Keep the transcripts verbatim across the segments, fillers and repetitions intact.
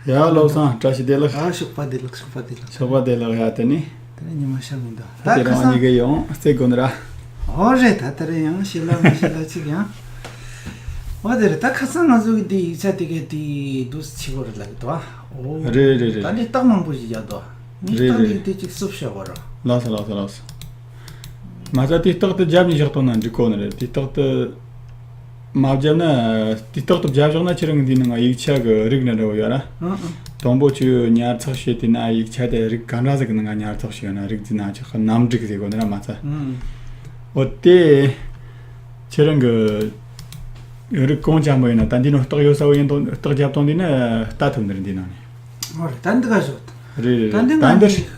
ཡ་བློ་བཟང་བཀྲ་ཤིས་བདེ་ལེགས། ཨ་ཤོག་པ་བདེ་ལེགས། ཤོག་པ་བདེ་ལེགས། ཤོག་པ་བདེ་ལེགས། ཡ་དེ་ནི། དེ་ནི་ཉི་མ་ཤར་མི་འདུག་ད་དེ་རང་ཁ་སང་གཉིས་ཀས་ཡང་རྩེ་དགོས་ནི་ར། ཨོ་རེད། ད་དེ་རིང་ཡང་ཤེས་ལ་མི་ཤེས་ལ་ཅིག་ཡང་། ཨོ་དེ་རེད། ད་ཁ་སང་ང་ཚོ་གི་དེ་ཡིག་ཆ་དེ་གའི་དེ་འདུག་སེ་བྱེད་དགོས་རེད་ལབ་འདུག་ཨོ། རེད་རེད་རེད། ད་འདི་རྟགས་མང་པོ་ཞིག་བརྒྱབ་འདུག་ངས་རེད་རྟགས་རེད། འདི་དེ་ཅིག་སུབ་བྱ་དགོས་ར། ལགས་སོ་ལགས་སོ་ལགས་སོ། མ་རྩ་དེ་རྟགས་དེ་རྒྱབ་ནས་བཞག་བཏང་ན་འགྲིག་གོ་ནི་རེད། དེ་རྟགས་དེ་མ་བརྒྱབ་ན། དེ་རྟགས་དེ་བརྒྱབ་བཞག་ན་ཁྱེད་རང་གི་འདི་ནང་ཡིག་ཆ་གི་རིགས་འདྲ་འདྲ་བོ་ཡོད་ར། ཨང་ཨང་། དང་པོ་ཁྱོད་ཉར་ཚགས་བྱས་དེ་ན་ཡིག་ཆ་དེ་རིགས་ག་འདྲ་ཟིག་གི་ནང་ང་ཉར་ཚགས་བྱས་ཡོད་ན། རིགས་འདི་ན་ཆགས་རྣམ་སྒྲིག་ཟེར་གོ་ནི་ར་མ་རྩ། ཨང་། འོ་དེ་ཁྱེད་རང་གི་རིགས་གང་ཅན་པོ་ཡིན་ན། ད་འདི་ནང་རྟགས་ཡོད་ས་བོ་ཡིན་དང་། རྟགས་བརྒྱབ་བཏང་དེ་ན་ལྟ་ཐུབ་ནི་རེད་འདི་ནང་ནས། ཨོ་རེད། ད་འདི་ག་ཞོག་རེད་རེད་ད་རེད། འདི་ད་ང་འདིར་གཉིས།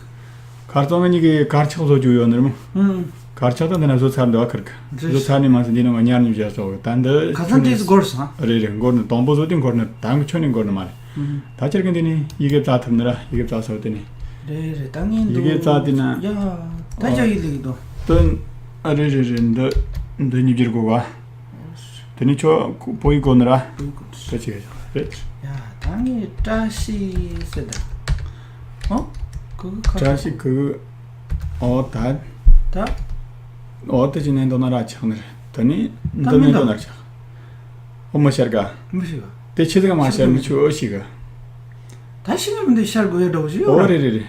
ཁ་རྩང་ང་གཉིས་ཀྱི་དཀར་ཆག་བཟོ་རྒྱུ་ཡོད་ནི་རེད་མོ། ཨུམ། དཀར་ཆག་ད་འདི་ན་བཟོ་ཚར་འདུག་ཁིར་གི། རེད། བཟོ་ཚར་ནས་མ་ཟིན་འདི་ནང་ང་ཉར་ནས་བཞག་ཆོག་གི། ད་འདི་ཁ་སང་དེ་ཚོ་འགོར་སོང་། རེད་རེད། འགོར་ནི། དང་པོ་བཟོ་དུས་འགོར་ནི། ད་ཁྱོན་ནས་འགོར་ནི་མ་རེད། ཨུམ། ད་ཁྱེད་ཀྱི་འདི་ནས་ཡི་གེ་བཙལ་ཐུབ་ནི་ར། ཡི་གེ་བཙལ་ས་བོ་དེ་ནས། རེད་རེད། ད་ངས་ཡི་གེ་བཙལ་དེ་ན། ཡ། ད་ཅག་ཡི་ལེགས་འདུག་དོན། ཨ་རེད་རེད་རེད། འདི་འདི་གཉིས་བསྒྱུར་དགོས་ག་དེ་ནི་ཁྱོད་བོད་ཡིག་གོ་ནི་ར། བོད་ཡིག་གོ་ནི་རེད། ད་ཅི་ཡ་རེད། ཡ་ད་ངས་བཀྲ་ཤིས་ཟེར་ད། ཨོ། གུ་གུ་ཁ། བཀྲ་ཤིས་གུ་གུ། ཨོ་ད། ད། ཨོ་དེ་ཅི་ནས་འདོན་ན་ར་ཆགས་ནི་རེད། ད་ནི་ད་འདི་མི་ནས་འདོན་འདོན་ན་ཆགས། ཨོ་མ་ཤར་ག་མི་ཤེས་ག་དེ་ཆི་ཟིག་མ་ཤར་ནི་ཆུ་ཨོ་ཤི་ག་ད་ཤི་ང་མི་འདི་ཤར་དགོས་ཡ་འདྲ་བོ་ཞིག་ཡོད་ཨོ་ར། རེད་རེད་རེད།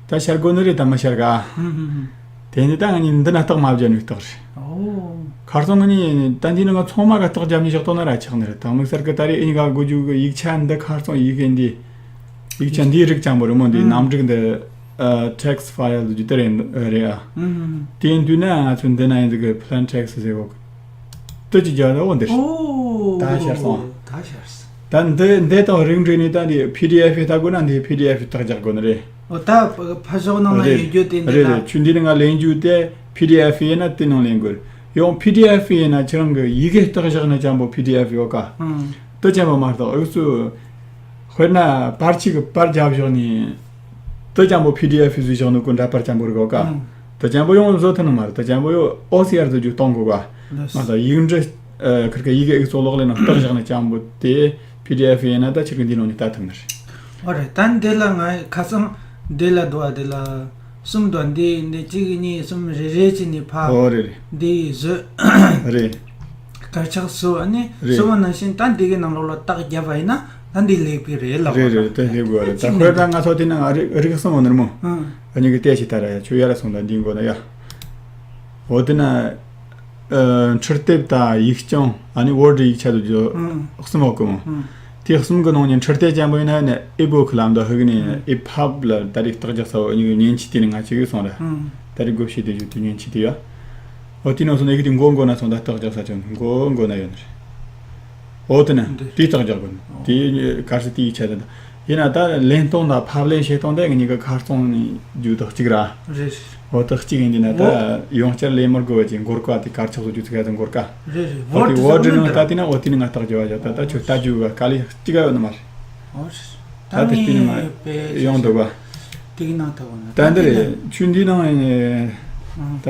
ད་ཤར་དགོས་ནི་རེད། ད་མ་ཤར་ག་ཧུམ་ཧུམ་ཧུམ། དེ་ནི་ད་ང་གཉིས་འདི་ན་རྟགས་མ་བརྒྱབ་ནི་རྟགས་རེད། ཨོ། ཁ་སང་ང་གཉིས་ད་འདི་ནི་ང་ཚང་མ་ག་རྟགས་བརྒྱབ་ནི་ཞིག་གཏོང་ན་ར་ཆགས་ནི་རེད། ད་དམིགས་བསལ་གི་ད་རེས་ཨེ་ནི་ག་དགོས་རྒྱུ་གི་ཡིག་ཆ་འདི། ཁ་སང་ཡི་གེ་འདི། ཡིག་ཆ་འདིའི་རིགས་ཅན་པོ་རེད་མོ། འདི་ཨང་། རྣམ་སྒྲིག་འདི། ཨ། text file འདི་རྒྱུ་དེ་རེད། རེད་ཨ། ཨང་། དེ་ཡིན་དུས་ན་ང་ཚོ་འདི་ན་ཡིན་འདི་གི་plain text ཟེར་གོ། དུ་ཅི་རྒྱག་ད་འོ་འདིར། ཨོ། ད་ཤར་སོང་། ད་ཤར་སོང་། ད་འདི་འདི་དང་རིགས་འགྲེ་ནས་ད་འདི་PDF ལྟ་དགོས་ན་འདི་PDF རྟགས་རྒྱག་དགོས་ནི་རེད། ཨོ་ད་ཕ་ཕ་ཤོག་ནང་ན་རེད། ཡོད་རྒྱུ་དེ་འདི་རེད་ལ། རེད། ཁྱོད་འདི་ནི་ང་ལེན་རྒྱུ་དེ་PDF ཡིན་ན་དེ་ནང་ལེན་དགོས། ཡང་PDF ཡིན་ན་ཁྱེད་རང་གི་ཡི་གེ་རྟགས་བཞག་ནི་ཅན་པོ་PDF ཡོད་ཀ་ཨང་། དུ་ཅན་པོ་མ་གཏོགས་འུ་ཚོ། དཔེར་ན་པར་ཆས་ཀྱི་པར་རྒྱབ་བཞག་ནས། དུ་ཅན་པོ་PDF བཟོས་བཞག་ནི་ཀུན་འདྲ་པར་ཅན་པོ་རིག་གོ་ཀ་ཨང་། དུ་ཅན་པོ་ཡང་བཟོ་ཐུབ་ནི་མ་རེད། དུ་ཅན་པོ་ཡང་OCR བཟོ་རྒྱུ་གཏོང་དགོས་ཀ་ལགས། མ་གཏོགས་ཡིག་འབྲུ། ཨ། ཁིར་ཀ་ཡི་གེ་ཨེག་ཚོ་ལོག་ལེ་ནང་རྟགས་བཞག་ནི་ཅན་པོ་དེ་PDF ཡིན་ན་ད་ཁྱེད་ཀྱི་འདི་ནང་ནས་ལྟ་ཐུབ་ནི་རེད། ཨོ་རེད། ད་འདི་ལ་ང་ཁ་སང་འདི་ལ་འདུག་ཨ། འདི་ལ་གསུམ་འདུག་འདི་འདི་གཅིག་གཉིས་གསུམ་རེ་རེ་བྱས་ནས་ཕ། ཨོ་རེད་རེད། འདི་བཟོས། རེད། དཀར་ཆག་བཟོས། ཨ་ནི་རེད། བཟོས་པ་ནང་བཞིན་ད་འདི་གི་ནང་ལོགས་ལ་རྟགས་བརྒྱབ་པ་ཡིན་ན་ད་འདི་ལེགས་པའི་རེད་ལབ་རེད་པ། རེད། དེ་ལེགས་པའི་རེད། ད་ཁོས་ད་ང་ཚོ་དེ་ནང་རིགས་རིགས་གསུམ་འོང་ནི་རེད་མོ། ཨང་། ཨ་ནི་གི་བལྟས་ཤིག་ད་ར་ཡ། ཁྱོད་ཡར་སོང་ད་འདི་མགོ་ན་ཡ། འོ་དེ་ན། ཨ། འཕྲུལ་དེབ་དང་ཡིག་རྐྱང་། ཨ་ནི་Word ཡིག་ཆ་དུ་རྒྱུ་ཨང་། གསུམ་འོག་གི་མོ། ཨང་། དེ་གསུམ་གི་ནང་ནས་འཕྲུལ་དེབ་ཅན་པོ་ཡིན་ན་ནི་ebook ལབ་འདུག་ཧི་གི་ནི་ཨང་། EPUB ལ་ད་རེས་རྟགས་རྒྱག་ས་བོ་ཨ་ནི་མཉེན་ཆས་དེ་ནི་ང་ཅིག་གི་སོང་ར། ཨང་། ད་རེས་བགོ་བཤའ་དེ་བརྒྱུད་དེ་མཉེན་ཆས་དེ་ཡོད། འོ་དེ་ནང་སོང་ནས་ཨི་གི་དེ་མགོ་མགོ་ན་སོང་ད་རྟགས་རྒྱག་ས་ཅན་མགོ་མགོ་ན་ཡོད་ནི་རེད། འོ་དེ་ན་འདི། དེའི་རྟགས་རྒྱག་དགོས་ནི། ཨོ། དེའི་གལ་སྲིད་དེའི་ཆ་དེ་ད། ཡིན་ན་ད་ལེན་སྟངས་དང་ཕབ་ལེན་བྱེད་སྟངས་དེ་ངེད་གཉིས་ཀ་ཁ་རྩང་ནས་རྒྱུ་དག་གཅིག་ར། རེད། འོ་དག་གཅིག་ཡིན་དུས་ན་ད། འོ། ཡང་བསྐྱར་ལེན་མི་དགོས་པ་ཅིག་འགོར་ཀ་དེ་དཀར་ཆག་བཟོ་རྒྱུ་ཚིག་ག་དེ་འགོར་ཀ་རེད་རེད། འོ་Word དེ་དེ་Word ཚོ་ནང་མིན་ད་དེ་ན་འོ་དེ་ནི་ང་རྟགས་རྒྱག་བ་བྱ། ད་ད་ཁྱོད་ལྟ་རྒྱུ་ག་ག་ལེ་གཅིག་ག་ཡོད་ནི་མ་རེད། ཨོ་ད་ད་དེ་དེ་ནི་མ་དཔེ་ཡོང་འདུག་བ། དེ་གི་ནང་ད་བ་ན་ད་འདི་རེད། ཁྱོད་འདི་ནང་ནས། ཨང་། ད་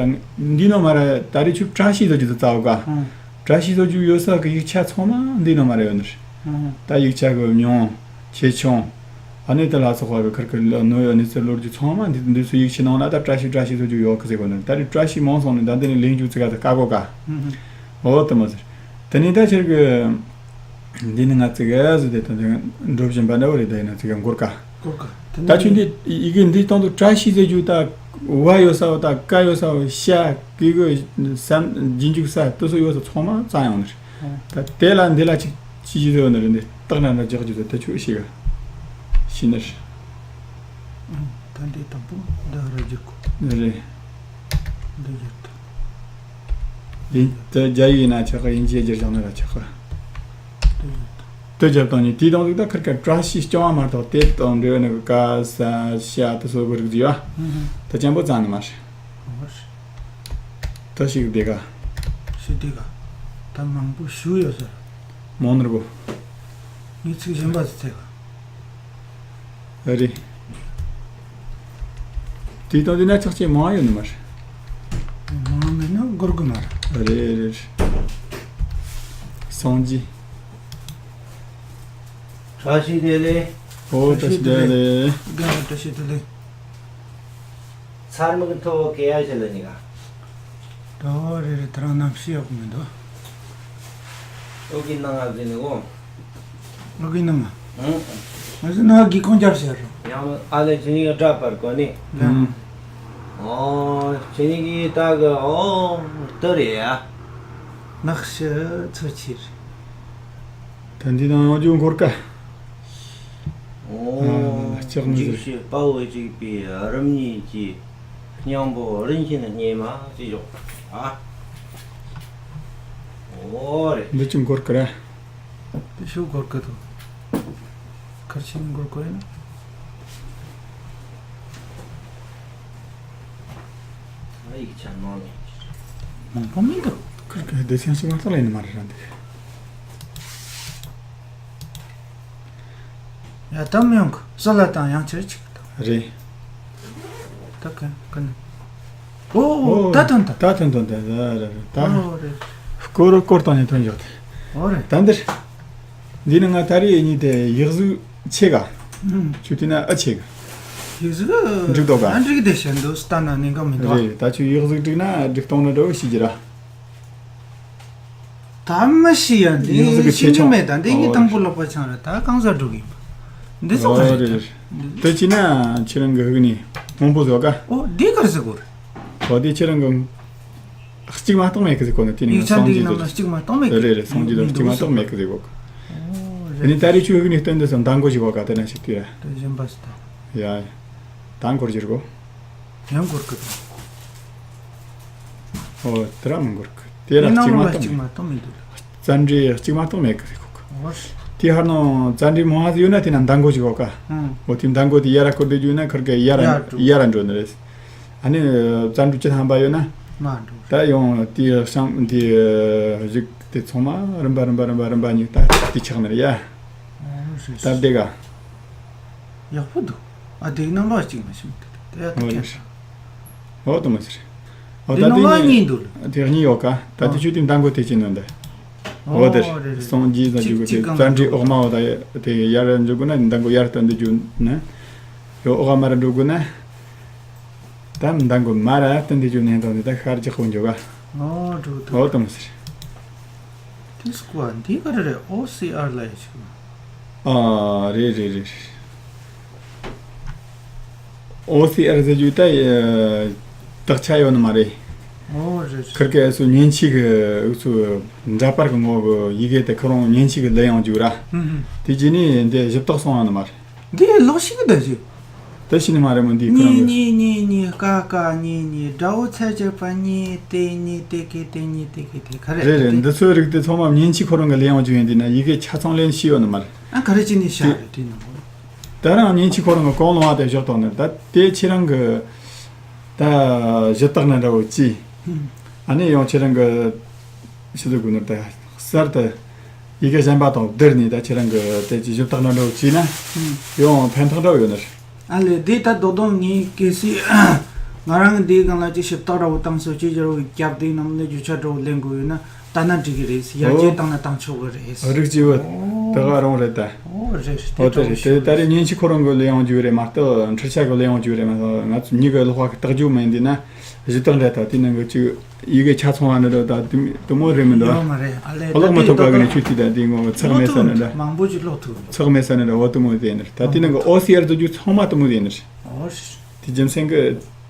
འདི་ནང་མ་ར་ད་རེས་ཁྱོད་བཀྲ་ཤིས་བཟོ་རྒྱུ་དེ་བཙལ་བ་ཀ་ཨང་། བཀྲ་ཤིས་བཟོ་རྒྱུ་ཡོད་ས་གི་ཡིག་ཆ་ཚང་མ་འདི་ནང་མ་ར་ཡོད་ནི་རེད། ཨང་། ད་ཡིག་ཆ་གི་མྱིང་། ཆེ་ཆུང་། ཨ་ནི་དེ་ལ་སོགས་པ་གི་ཁིར་གི་ལ་ནོ་ཡོད་ནི་ཚེ་ལོ་རྒྱུས་ཚང་མ་འདི་འདི་ཚོ་ཡིག་ཆའི་ནང་ན་ད་བཀྲ་ཤིས་བཀྲ་ཤིས་བཟོ་རྒྱུ་ཡོད་གི་ཟེར་གོ་ནི། ད་རེས་བཀྲ་ཤིས་མང་སོང་ནི་ད་འདི་ནི་ལེན་རྒྱུ་ཚིག་ག་ད་དཀའ་གོ་ཀ་ཨང་། འོ་དེ་མ་ཟེར། དེ་ནི་ད་ཁྱེད་གི། འདི་ནི་ང་ཚིག་ག་ཟེར་དེ་ད་འགྲོ་བཞིན་པ་འདྲ་བོ་རེད། ད་ཡིན་ན་ཚིག་ག་འགོར་ཀ་གོ་ཀ་དེ་ད་ནི་ཁྱོད་འདི་ཡི་གེ་འདི་སྟེང་དུ་བཀྲ་ཤིས་ཟེར་རྒྱུ་ད་བ་ཡོད་ས་བོ་ད་ཀ་ཡོད་ས་བོ་ཤ་གི་གུ་སམ་རྗེས་འཇུག་ས་དེ་ཚོ་ཡོད་ས་ཚང་མ་བཙལ་ཡོང་ནི་རེད། ཨང་། ད་དེ་ལ་འདི་ལ་ཅིག་ཅི་ཞིག་ཡོད་ནི་རེད། འདི་རྟགས་སྣ་འདྲ་རྒྱག་རྒྱུ་ད་དེ་ཆོས་ཤིག་ག་ཤི་ནི་རེད། ཨང་། ད་འདི་དང་པོ་འདི་ར་རྒྱག་གོ་རེད། འདི་རྒྱག་ད། ཡིན་དེ་རྒྱ་ཡིག་ཡིན་ན་ཆོག་གི། དབྱིན་ཇིའི་རྒྱུ་རྐྱང་ན་ར་ཆོག་གི། དེ་རྒྱབ་དང་ནི་དེའི་དང་དུ་ད་ཁིར་ཀ་བཀྲ་ཤིས་སྐྱོང་བ་མ་གཏོགས་དེ་དང་འབྲེལ་བའི་ནི་ཀ་ས་ཤ་དེ་ཚོ་གི་རིགས་ཡོད། ཨུ་ཧུ། ད་ཅན་པོ་ཙང་ནི་མ་རེད། ཨོ་རེད། ད་ཞིག་དེ་ག་ཞིག་དེ་ག་ད་མང་པོ་ཞུ་ཡོད་ཟེར། མང་ནོར་བོ། ངས་ཚིག་གཞན་པ་ཟེར་ཚེ་ག་རེད། དེ་དང་དེ་ན་ཆག་ཆེ་མང་ཡོད་ནི་མ་རེད། མང་མེད་ན་སྒོར་དགུ་མ་རེད། རེད་རེད། སངས་རྒྱས། བཀྲ་ཤིས་བདེ་ལེགས། ཨོ་བཀྲ་ཤིས་བདེ་ལེགས། རྒན་ལགས་བཀྲ་ཤིས་བདེ་ལེགས། ཚར་མིག་མཐོ་བོ་གེ་ཡ་ཞིག་ལ་ཉི་ག་ད་རེ་རེ་ད་རང་གནམ་གཤིས་ཡག་པོ་མི་འདུག་ཨོ་གི་ནང་ང་ཟིན་ནི་གོ་ཨོ་གི་ནང་ང་ཨང་། ང་ཟིན་ནང་གི་ཁོང་རྒྱབ་ཤར་རོ། ཡང་ཨ་ལེ་ཇི་ནི་ཡ་འདྲ་པར་གོ་ནི། ཡང་ཨོ་ཇི་ནི་གི་ད་གི་ཨོ་ཏི་རེ་ཡ། ནག་ཤི་ཚོ་ཆིར། ད་འདི་ནང་ཡོང་རྒྱུ་འགོར་ཀ་ཨོ། ལྕགས་མི་འཇིགས་ཟེར། བྱེད་དཔའ་བོ་གཅིག་པའི་རིམ་གཉིས་ཀྱི་སྙིང་པོ་རིན་ཆེན་སྙེ་མ་ཅི་ཞོག་ཨ། ཨོ་རེད། འདི་ཅི་འགོར་ཀ་ར། དེ་ཤུགས་འགོར་ཀ་དོ། ཁར་ཆེན་འགོར་ཀ་ཡིན། ཨ་ཡིག་ཆ་ནང་ནས། མང་པོ་མི་འདུག་ཁར་ཀ་སྡེ་ཚན་ཞིག་མ་གཏོགས་ལ་ཡིན་མ་རེད་ར་འདི། ཡ་ད་མི་ཡོང་གི་སོ་ལ་དང་ཡང་ཆེར་ཆིག་ད། རེད། ད་ག་ག་ནི། ཨོ་ཨོ་ད་ཐོན་ད། ད་ཐོན་ཐོན་ད་ད་ད་ད། ཨོ་རེད། སྐོར་སྐོར་བཏང་ནས་ཐོན་ཡོད་དེ། ཨོ་རེད། ད་འདིར། འདི་ནི་ང་ད་རེས་གཉིས་དེ་ཡིག་གཟུགས་ཆེ་ག་ཨུམ། ཆུ་དེ་ན་ཨ་ཆེ་ག་ཡིག་གཟུགས་འགྲིག་འདུག་ག་ཨ་འགྲིག་དེ་བཤད་འདུག་སྟ་ན་ནི་འགའ་མི་འདུག་ཨ། རེད་ད་ཆུ་ཡིག་གཟུགས་འགྲིག་ན་འགྲིག་གཏོང་ན་འདྲ་བོ་ཤེས་ཀྱི་ར། ད་མི་ཤེས་ཡ་འདི་ཡིན་ཟིག་གི་ཤེས་ཆེ་རྒྱུ་ཆུང་མེད་ད་འདི་ངའི་ཨོ་དང་པོ་ལོག་པ་ཆང་རེད་ད་གང་ཟག་འགྲོ་གི་ཡིན་པ། འདི་ཚོ་ག་ཨོ་རེད་རེད་ད། དེ་ཅི་ན་ཁྱེད་རང་གི་ཧུག་ནི་སྔོན་པོ་བཟོ་ག་ཨོ་འདི་གར་ཟེར་གོ་རེད། ཨོ་དེ་ཁྱེད་རང་གི་གཅིག་མ་གཏོགས་མེད་གི་ཟེར་གོ་ནི་དེ་ནི་ཡིག་ཆ་སངས་འདི་རྒྱས་ནང་ལ་ཟེར་གཅིག་མ་གཏོགས་མེད་གི་རེད་རེད་སངས་རྒྱས་ནང་གཅིག་མ་གཏོགས་མེད་གི་ཟེར་གོ་ཨོ་དེ་ནི་ད་རེས་ཁྱོད་ཧུག་ནི་སྟོན་འདི་སང་མདང་གོ་ཞིག་གོ་ག་དེ་ན་ཞིག་དུས་ར། དེ་གཞན་པ་ཟེར་ད། ཡ་ཡ་ད་འགོར་གྱི་རེད་གོ་ཡང་འགོར་གི་འདུག་ཨོ་དེ་ར་མི་འགོར་གི་དེ་ར་དེ་ནང་གཅིག་མ་ལ་གཏོགས་གཅིག་མེད་མ་གཏོགས་མི་འདུག་རྩ་འགྲེལ་གཅིག་མ་གཏོགས་མེད་གི་རེད་ཁོ་གི་ཨོ་དེ་ཧར་ནང་རྩ་འགྲེལ་མང་ང་ཟིག་ཡོད་ན་དེ་ན་མདང་གོ་ཞིག་ཡོད་ཀ་ཨང་ཨོ་དེ་མདང་གོ་དེ་ཡ་ར་སྐོར་དུ་རྒྱུ་ན་ཁིར་གི་ཡ་ར་ཡ་འགྲོ་ཡ་ར་འགྲོ་ནི་རེད། ཨ་ནི་རྩ་འགྲེལ་བཅུ་ཐམ་པ་ཡོད་ན་མ་འགྲོ་ད་ཡོང་དེ་ཤང་དེ་རིགས་དེ་ཚང་མ་རིམ་པ་རིམ་པ་རིམ་པ་རིམ་པ་གཉིས་ད་དེ་ཆགས་ནི་རེད་ཡ། ཨོ་རེད་ད་བདེ་ག་ཡག་པོ་འདུག་ཨ་དེའི་རྣམ་པ་གཅིག་མ་ཤེས་མི་འདུག་དེ་ཡ་ད་ཨོ་ཁྱད་རེད། ཨོ་དུ་མ་ཟེར། ཨོ་ད་དེ་ནང་ལ་གཉིས་འདུག་དེ་གཉིས་ཡོད་ཀ་ད་དེ་ཨོ་ཆུ་དེ་མདང་གོ་དེ་ཅི་ནོ་འདི། ཨོ་ཨོ་དེ་རེད་རེད། སོང་རྗེས་ཟ་རྒྱུ་གི་དེ་གཅིག་རྩ་འགྲེལ་འོག་མ་འོ་ད་དེ་ཡར་འཇུག་དགོས་ན་མདང་གོ་ཡར་སྟོན་འདི་རྒྱུ་ན། ཡོ་འོག་མ་ར་འགྲོ་དགོས་ན། ད་མདང་གོ་མ་ར་སྟོན་འདི་རྒྱུ་ནས་དང་འདི་ད་ཤར་རྒྱག་ཁོ་འཇོག་ག་ཨོ་འགྲོ་འདུག་ཨོ་དུ་མ་ཟེར། དེ་སྐུ་འདི་ག་རེ་རེད། ཨོ་སི་ཨར་ལ་ཡ་ཆུ། ཨ་རེད་རེད་རེད། ཨོ་སི་ཨར་ཟེར་རྒྱུ་ད་དག་ཆ་ཡོད་ནི་མ་རེད། ཨོ་རེད་རེད། ཁིར་ཀའི་སུ་མཉེན་ཆས་གི་སུ་འདྲ་པར་གི་ངོ་གི་ཡི་གེ་དེ་ཁོ་རང་མཉེན་ཆས་གི་ལས་ཡང་རྒྱུ་ར། ཧུམ་ཧུམ། དེ་རྗེས་ནས་འདི་ཞིབ་བརྟག་སོང་ཡོད་ནི་མ་རེད། འདི་ལོག་ཤིག་གི་ད་ཞིག་ད་ཤི་ནི་མ་རེད་མོ་འདི་ཁོ་རང་གི་གཉིས་གཉིས་གཉིས་ཀ་ཀ་གཉིས་གཉིས་དགྲ་བོ་ཚད་ཆད་པ་གཉིས་དེ་གཉིས་དེ་གེ་དེ་གཉིས་དེ་གེ་དེ་ག་རེད་རེད་རེད། འདི་ཚོའི་རིགས་དེ་ཚང་མ་མཉེན་ཆས་ཁོ་རང་གི་ལས་ཡང་རྒྱུ་ཡིན་དེ་ན་ཡི་གེ་ཆ་ཚང་ལེན་ཤི་ཡོད་ནི་མ་རེད། ཨ་ག་རེ་བྱས་ནས་བཞག་རེད་དེ་ནང་། ད་རང་མཉེན་ཆས་ཁོ་རང་གི་གང་ལོང་བ་དེ་བཞག་བཏང་ནས་ད་དེ་ཁྱེད་རང་གི་ད་ཞིབ་བརྟག་ན་འདྲ་བོ་ཅི། ཨ་ནི་ཡང་ཁྱེད་རང་གི་ཞིབ་བརྟག་དགོས་ནོ་ད་གསར་དུ་ཡི་གེ་གཞན་པ་དང་བསྡུར་ནས་ད་ཁྱེད་རང་གི་དེ་ཅི་ཞིབ་བརྟག་ན་འདྲ་བོ་བྱས་ན་ཡང་ཕན་ཐོགས་འདྲ་བོ་ཡོད་ནི་རེད། ཨ་ལས་དེ་ད་རྡོག་རྡོག་ངས་གལ་སྲིད་ང་རང་གི་འདིའི་སྒང་ལ་ཅིག་ཞིབ་བརྟག་འདྲ་བོ་བཏང་སོ་ཅིག་ཅར་བོ་རྒྱབ་དེའི་ནང་ནས་རྒྱུ་ཆ་འདྲ་བོ་ལེན་དགོས་ཡོད་ན། ད་ན་འགྲིག་གི་རེད། ཡར་རྒྱས་བཏང་ན་བཏང་ཆོག་གི་རེད། རིགས་གཅིག་བུ་ད་ག་རང་རེད་ད། ཨོ་རེད་རེད། ཨོ་དེ་རེད་དེ་ད་རེས་མཉེན་ཆས་ཁོ་རང་གི་ལས་ཡོང་རྒྱུ་རེད་མ་གཏོགས་འཕྲུལ་ཆས་གི་ལས་ཡོང་རྒྱུ་རེད་མ་གཏོགས་ང་ཚོ་མྱི་གི་ལག་པ་གི་རྟགས་རྒྱུ་མིན་འདི་ན་གཞི་རྟགས་འདྲ་ད་དེ་ནང་གི་ཅིག་ཡི་གེ་ཆ་ཚང་བ་ནི་རེད་ད་དེ་མོ་རེད་མི་འདུག་ཡོད་མ་རེད་ཨ་ལས། ཁོ་ལག་མ་ཐོབ་ག་གི་ནས་ཆུ་ཐིག་ད་དེ་ངོ་ཚགས་མེད་ས་ནི་འདྲ། མང་པོ་ཅིག་ལོག་ཐུབ་ཚགས་མེད་ས་ནི་འདྲ་འོ་དེ་མོ་དེ་ནི་རེད་ད་དེ་ནང་གི་ཨོ་སི་ཨར་དུ་རྒྱུ་ཚང་མ་དེ་མོ་དེ་ནི་རེད། ཨོ་རེད། དེ་རྒྱུ་མཚན་གི་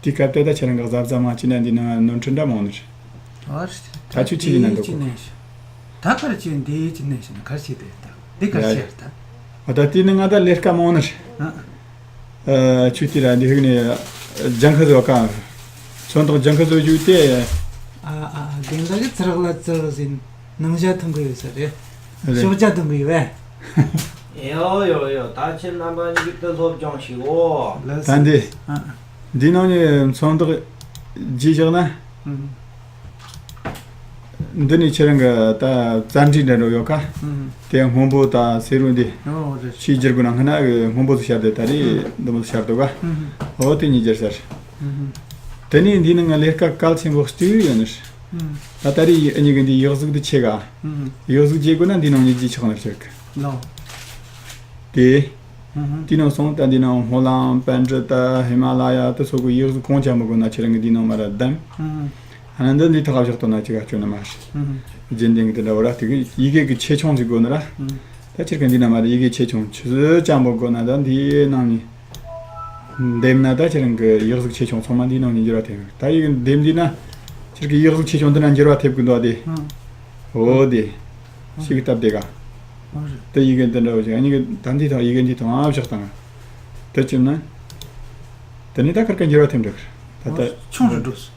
དེ་སྐབས་དེ་ད་ཁྱེད་རང་གི་གཟབ་གཟབ་མ་བྱས་ན་འདི་ནང་ནོར་འཁྲུལ་འདྲ་མང་ནི་རེད། ཨ་རེད། ད་ཆུ་ཆི་ཡིན་ན་འདུག་གོ། ད་གར་ཆེ་འདི་ཅི་ནས་ཤི་ན་གར་ཆེ་དེ་ད་འདི་གར་ཆེ་ད། ཨ་ད་དེ་ནི་ང་ད་ལས་ཀ་མང་ནི་རེད། ཨ་ཆུ་དེ་ར་འདི་ཧུག་ནས་ལྗང་ཁུ་བཟོ་ག་ཚོན་མདོག་ལྗང་ཁུ་བཟོ་རྒྱུ་དེ། ཨ་ཨ་རྒན་ལགས་ཀྱི་ཚུར་ལ་ཚུར་ཟིན་ནང་ཞག་ཐུང་གི་ཡོད་ས་རེད། རེད། ཞོགས་ཇ་ཐུང་གི་ཡོད་པས། ཡོ་ཡོ་ཡོ་ད་ཁྱེད་རྣམ་པ་གཉིས་ཀྱི་ཏུ་སློབ་སྦྱོང་ཞིག་འོ། ལགས་ད་འདི། ཨ། འདི་ནང་ནས་ཚོན་མདོག་བརྗེས་བཞག་ན། ཨང་། འདི་ནས་ཁྱེད་རང་གི་ད་རྩ་འགྲིག་འདྲ་འགྲོ་ཡོད་ཀ་ཨང་། དེ་སྔོན་པོ་དང་སེར་བོ་འདི། ཨོ་རེད། ཕྱིས་བསྒྱུར་དགོས་ན་སྔ་ན་གི་སྔོན་པོ་ཚོ་ཤར་དེ་ད་རེས་ཨང་། འདི་མོ་ཚོ་ཤར་འདུག་ག་ཨང་། ཨོ་དེ་གཉིས་སྦྱར་ཤར། ཨང་། དེ་ནས་འདི་ནང་ལས་ཀ་གལ་ཆེན་པོ་གཅིག་ཡོད་ནི། ཨང་། ད་ད་རེས་ཡི་ཨ་ནི་གི་འདི་ཡིག་གཟུགས་འདི་ཆེ་ག་ཨང་། ཡིག་གཟུགས་བརྗེ་དགོས་ན་འདི་ནང་ནས་བརྗེ་ཆོག་ནི་ཆོག་གི་ལོ། དེ། དེའི་ནང་སོང་། ད་འདི་ནང་སྨོན་ལམ་པཎ་གྲུབ་ད་ཧི་མ་ལ་ཡ་དེ་སོགས་ཀྱི་ཡིག་གཟུགས་གང་ཅན་པོ་དགོས་ན་ཁྱེད་རང་གིས་འདི་ནང་མར་ར་བདམས། ཨ་ནི་འདི་འདི་ཐོག་བཞག་ཐུབ་ན་ཅིག་ག་སྐྱོན་ནི་མ་རེད། རྒྱུན་ལྡན་གྱི་དེ་འདྲ་བོ་ར། དེ་གི་ཡི་གེ་གི་ཆེ་ཆུང་ཅིག་དགོས་ནི་ར། ད་ཁྱེད་ཀྱིས་འདི་ནང་མར་ར་ཡི་གེ་ཆེ་ཆུང་ཆི་ཟིག་ཅན་པོ་དགོས་ན་ད་འདི་ནང་ནས་འདེམས་ན། ད་ཁྱེད་རང་གི་ཡིག་གཟུགས་ཆེ་ཆུང་ཚང་མ་འདི་ནང་ནས་འགྱུར་བ་ཐེབས། ད་ཡི་གེ་འདེམས་དུས་ན་ཁྱེད་ཀྱི་ཡིག་གཟུགས་ཆེ་ཆུང་འདི་ན་འགྱུར་བ་ཐེབས་གི་འདུག་ཨ། དེ་འོ་དེ་ཞིག་སྟབས་བདེ་ག་ཨོ་རེད། དེ་ཡི་གེ་འདི་འདྲ་བོ་ཞིག་ཨ་ནི་གི་ད་འདི་དང་ཡི་གེ་འདི་དང་ཨ་བཞག་དང་། དེ་བྱས་ན་དེ་ནི་ད་ཁར་ཁ་འགྱུར་བ་ཐེབས་འགྲོ་གི་རེད། ད་ད་ཆུང་རུ་འགྲོ་སོང་།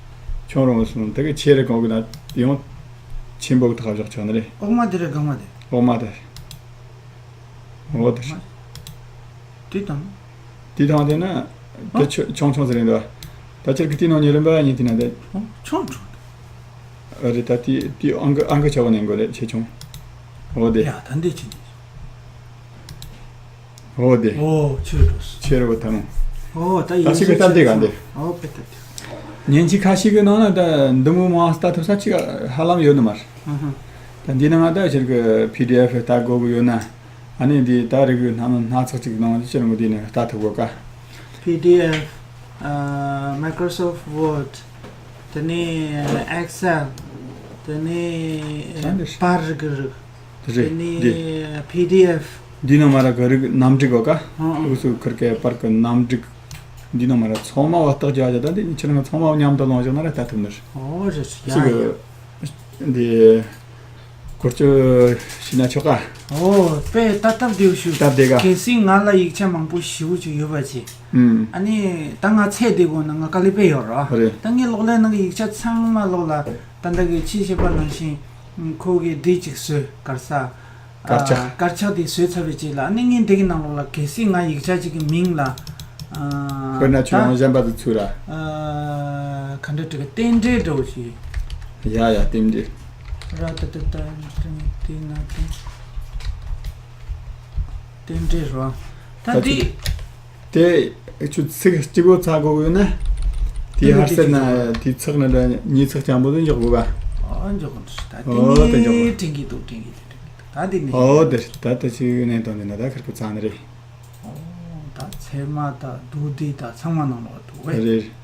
ཆུང་རུ་སོང་། དེ་གི་ཆེ་རུ་གང་གི་ན་ཡང་ཆེན་པོ་གི་ཐག་བཞག་ཆོག་ནི་རེད། འོག་མ་དེ་རེད། སྒང་མ་དེ། འོག་མ་དེ། འོ་དེ་རེད། དེ་དང་། དེ་དང་དེ་ན་དེ་ཨ། ཆུ་ཆུང་ཆུང་ཟེར་རེད་འདུག་ད་ཁྱེད་ཀྱི་དེ་ནང་ཉེ་རིམ་པ་ཉིད་དེ་ན་དེ། ཨོ་ཆུང་ཆུང་། ཨ་རེད། ད་དེ་དེ་ཨང་ཀི་ཨང་ཀི་ཆ་བོ་ནས་འགོ་རེད། ཆེ་ཆུང་། འོ་དེ། ཡ་ད་འདི་ཆེ་ནི། འོ་དེ། ཨོ་ཆེ་རུ། ཆེ་རུ་ཐ་མོ། ཨོ་ད་ད་ཡིན་ཞིག་གི་ཆེ་སྟབས་བདེ་ག་འདི། ཨོ་དཔེ་སྟབས་བདེ། ཉིན་གཅིག་ཁ་ཤས་ཀྱི་ནང་ན་ད་འདི་མོ་མང་ལྟ་ཐུབ་ས་ཅིག་ཧ་ལམ་ཡོད་ནི་མ་རེད། ཨ་ཧ། ད་འདི་ནང་ང་ད་ཁྱེད་ཀྱི་པི་ཌི་ཨེཕ་ལྟ་དགོས་ཀྱི་ཡོད་ན། ཨ་ནི་འདི་ད་རིག་པའི་སྣ་སྣ་ཚོགས་ཅིག་ནང་ཅི་རུང་འདི་ནས་ལྟ་ཐུབ་གོ་ཀ་པི་ཌི་ཨེཕ། ཨ། Microsoft Word། དེ་ནས་Excel། དེ་ནས་ད་འདི་པར་རིག་རིག་དེ་རེད། དེ་འདི་ནས་པི་ཌི་ཨེཕ། འདི་ནང་མར་ར་ག་རིག་རྣམ་སྒྲིག་གོ་ཀ་ཨ་ཨ། འུ་ཚོ་ཁུར་ཀའི་པར་གི་རྣམ་སྒྲིག་འདི་ནང་མར་ར་ཚང་མ་བ་རྟགས་རྒྱག་རྒྱག་ད་འདི་ཁྱེད་རང་ཚང་མ་མཉམ་དུ་ལོངས་བཞག་ན་ར་ལྟ་ཐུབ་ནི་རེད། ཨོ་རེད་ཡ་ཡ། འདི། བཀོལ་སྤྱོད་བྱས་ན་ཆོག་ག་ཨོ་དཔེ་ད་སྟབས་བདེ་བོ་ཞིག་སྟབས་བདེ་ག །གལ་སྲིད་ང་ལ་ཡིག་ཆ་མང་པོ་ཞེ་པོ་ཅིག་ཡོད་པ་ཅིག་ཨུམ། ཨ་ནི་ད་ང་ཚད་བསྡད་དགོས་ན་ང་དཀའ་ལས་དཔེ་ཡོད་རེད། རེད། ད་ངའི་གློག་ཀླད་ནང་གི་ཡིག་ཆ་ཚང་མ་ཀློག་ལ་ད་ལྟ་གི་ཁྱེད་བཤད་པ་ནང་བཞིན་ཁོ་གིས་འདི་ཅིག་བཟོས་གར་ས། དཀར་ཆག་ཨ། དཀར་ཆག་དེ་བཟོས་ཚར་བའི་རྗེས་ལ་ཨ་ནི་ངས་འདི་གི་ནང་ལོགས་ལ་གལ་སྲིད་ང་ཡིག་ཆ་ཅིག་གི་མིང་ལ། ཨ། དཔེར་ན་ཁྱོད་ད་རང་གཞན་པ་དེ་ཚུར་ར། ཨ། ག་འདྲ་དྲི་གི་རྟེན་འབྲེལ་འདྲ་བོ་ཞིག་ཡ་ཡ་རྟེན་འབྲེལ། ར་ད་ད་ད་དེ་ན་དེ་རྟེན་འབྲེལ་རོ། ད་ད་འདི། དེ་ཁྱོད་ཚིག་གཅིག་པོ་ཚར་དགོས་ཡོད་ན། དེ་ཧར་སེར་ན་དེ་ཚག་ན་འདྲ་ཉིས་ཚག་ཅན་པོ་དེ་འཇོག་དགོས་ག་ཨ་འཇོག་གོ་འདུག་ད་དེ་ཨོ་དེ་འཇོག་ནི་དྲན་གི་འདུག་དྲན་གི་འདུག་ད་དེ་ནི་ཨོ་དེ་ད་ད་ཅི་ནས་དོན་དེ་ན་ད་ཁར་ཁུ་ཚང་ནི་རེད། ཨོ་ད་ཚད་མ་ད་རྡོ་རྡེ་ད་ཚང་མ་ནང་ལོགས་འདུག་བས། རེད།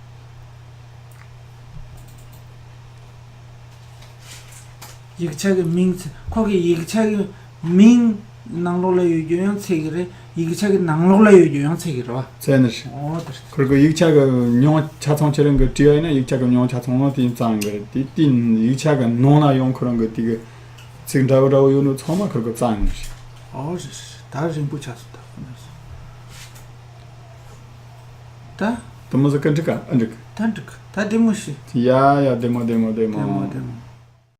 ཡིག་ཆ་གི་མིང་ཚེ་ཁོ་གི་ཡིག་ཆ་གི་མིང་ནང་ལོགས་ལ་ཡོད་རྒྱུ་ཡང་ཚད་ཀྱི་རེད། ཡིག་ཆ་གི་ནང་ལོགས་ལ་ཡོད་རྒྱུ་ཡང་ཚད་ཀྱི་རེད་བ། ཚད་ནི་རེད། ཨོ་དེ་རེད། ཁོ་གི་ཡིག་ཆ་གི་མྱོང་ཆ་ཚང་ཁྱེད་རང་གི་བྲིས་ཡ་ཡིན་ན་ཡིག་ཆ་གི་མྱོང་ཆ་ཚང་མ་དེ་ཡིན་ཙང་གི་རེད། དེ་དེ་ཡིག་ཆ་གི་ནང་ལ་ཡང་ཁོ་རང་གི་དེ་གི་ཚིག་འདྲ་བོ་འདྲ་བོ་ཡོད་ནོ་ཚང་མ་ཁོ་གི་ཙང་ཡིན་རེད། ཨོ་རེད་རེད། ད་རིང་པོ་ཆགས་སོང་ད་ཁོ་ན་སོང་། ད། དེ་མོ་ཟིག་ག་འགྲིག་ག་ཨ་འགྲིག་ད་འགྲིག་ད་བདེ་མོ་ཞིག་ཡ་ཡ་བདེ་མོ་བདེ་མོ་བདེ་མོ། བདེ་མོ་བདེ་མོ།